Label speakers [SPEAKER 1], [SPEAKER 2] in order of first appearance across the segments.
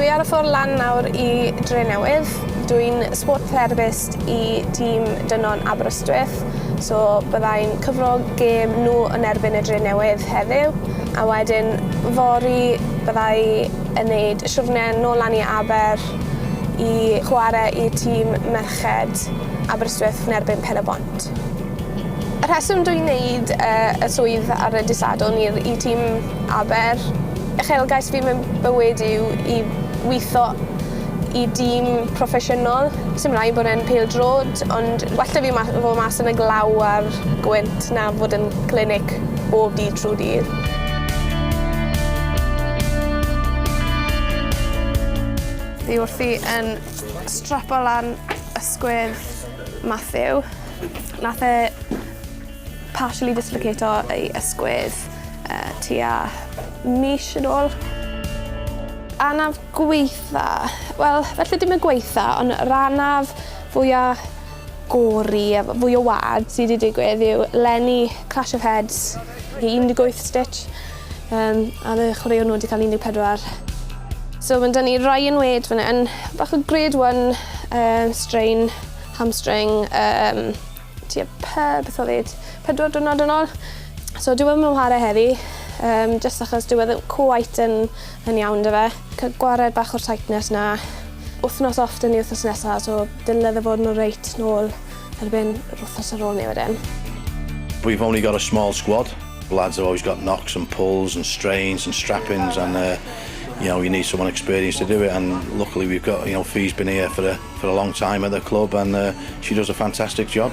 [SPEAKER 1] Dwi ar y ffordd lan nawr i Drenewydd. Dwi'n sport therapist i tîm dynon Aberystwyth, so byddai'n cyfro gêm nhw yn erbyn y Drenewydd heddiw, a wedyn fory byddai yn neud siwrne nôl lan i Aber i chwarae i tîm merched Aberystwyth yn erbyn Pen-y-bont. Y rheswm dwi'n neud yy y swydd ar y dy' Sadwrn i'r i tîm Aber, uchelgais fi mewn bywyd yw i witho i dîm proffesiynol. Sim raid bod e'n pêl-drod ond well 'da fi ma- fod mas yn y glaw a'r gwynt na fod yn clinic bob dydd trw'r dydd. Fi wrthi yn strapo lan ysgwydd Matthew. Nath e partially dislocato ei ysgwydd yy tua mis yn ôl. Anaf gweitha, wel falle dim y gweitha on' yr anaf fwya gory a fwy o wa'd sy 'di digwydd yw leni clash of heads i 18 stitch yym a o'dd y chwaraewr nw 'di ca'l 14. So ma' 'da ni Ryan Wade fan 'yn, bach o grade one yy strain hamstring yym tua pe- beth o'dd 'i pedwar diwrnod yn ôl. So dyw e 'im yn whare heddi yym jyst achos dyw e ddim cweit yn yn iawn 'da fe. Ca'l gwared bach o'r tightness 'na. Wthnos off 'da ni wthnos nesa so dyle fe fod yn oreit nôl erbyn yr wthnos ar ôl 'ny wedyn.
[SPEAKER 2] We've only got a small squad. Lads have always got knocks and pulls and strains and strappings and uh, you know you need someone experienced to do it and luckily we've got you know Fee's been here for a for a long time at the club and uh, she does a fantastic job.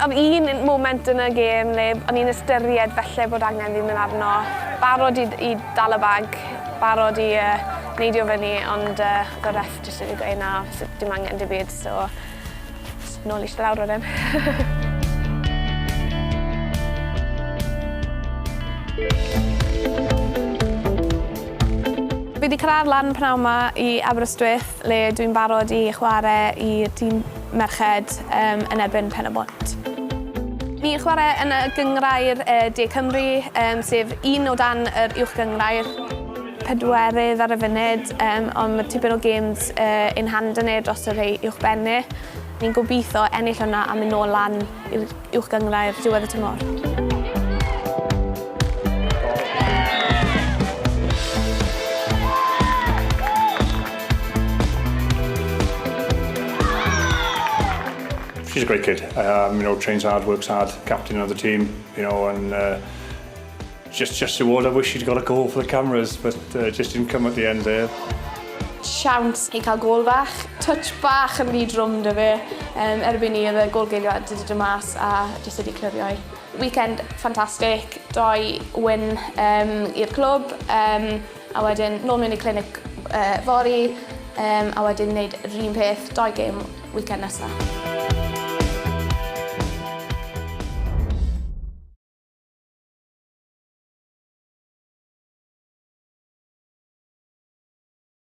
[SPEAKER 1] O'dd un moment yn y gêm le o'n i'n ystyried falle bod angen fi myn' arno. Barod i i dal y bag, barod i yy neidio fyny ond yy o'dd y ref jyst wedi gweud na s- dim angen dim byd so jyst nôl iste lawr wedyn. Fi 'di cyrradd lan pnawn 'ma i Aberystwyth le dwi'n barod i chware i'r tîm merched yym yn erbyn Pen-y-bont. Ni'n chware yn y gynghrair yy De Cymru yym sef un o dan yr uwch gynghrair. Pedwerydd ar y funud yym on' ma' tipyn o gêms yy in hand 'da ni dros y rhei uwchben ni. Ni'n gobitho ennill hwnna a mynd nôl lan i'r uwch gynghrair diwedd y tymor.
[SPEAKER 3] She's a great kid. Um, you know, trains hard, works hard, captain of the team, you know, and uh, just just reward. I wish she'd got a goal for the cameras, but uh, just didn't come at the end there.
[SPEAKER 1] Siawns i cael gôl fach. Touch bach yn rhy drwm 'da fe. Yym erbyn 'ny odd y gôl-geidwad 'di dod mas a jyst wedi clirio 'i. Weekend ffantastic, doi win yym i'r clwb yym a wedyn nôl mewn i clinic yy fory yym a wedyn neud yr un peth, doi gêm weekend nesa.